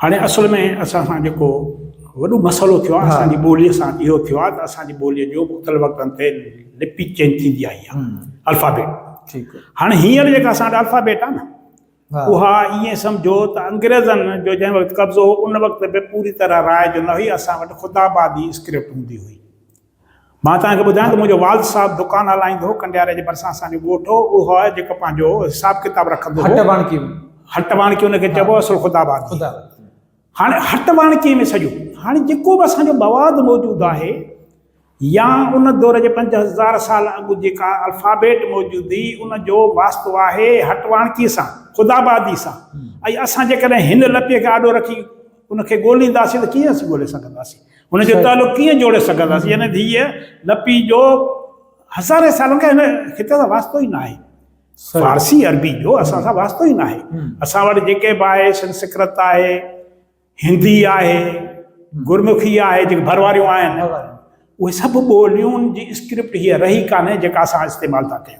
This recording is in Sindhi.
هاڻي اصل ۾ اسان سان جيڪو وڏو مسئلو ٿيو آهي اسان جي ٻوليء سان اهو ٿيو آهي ته اسان جي ٻوليء جو مختلف وقتن تي لپي چينج ٿيندي آئي آهي الفابيٽ هاڻي هينئر جيڪا اسان وٽ الفابيٽ آهي نه اها ائين سمجهو ته انگريزن جو جنهن وقت قبضو هو ان وقت به پوري طرح رائج نه هئي اسان وٽ خدا آبادي اسڪرپٽ هوندي هئي مان توهان کي ٻڌايان ته منهنجو والد صاحب دڪان هلائيندو هو، ڪنڊياري جي ڀرسان اسان جو ڳوٺ هو، اهو جيڪو پنهنجو حساب ڪتاب رکندو هو. هٽ واڻڪي ۾. هٽ واڻڪي ان کي چئبو اصل خدا آباد. خدا آباد. هاڻي هٽ واڻڪي ۾ سڄو هاڻي جيڪو به اسان جو مواد موجود آهي يا ان دور جي 5000 سال اڳ جيڪا الفابيٽ موجود هئي ان جو واسطو آهي هٽ واڻڪي سان، خدا آبادي سان ۽ اسان جيڪڏهن هن لپيء کي آڏو رکي ان کي ڳولينداسين ته ڪيئن اسين ڳولي سگهنداسين؟ هن جو تعلق ڪيئن جوڙي سگهنداسين؟ يعني هيء لپي جو هزارين سالن کان هن خطي سان واسطو ئي ناهي. فارسي عربي جو اسان سان واسطو ئي ناهي. اسان وٽ جيڪي به آهي سنسڪرت آهي، هندي آهي، گرمکي آهي جيڪي ڀر واريون آهن اهي سڀ ٻوليون جي اسڪرپٽ هيء رهي ڪانهي جيڪا اسان استعمال ٿا ڪيون.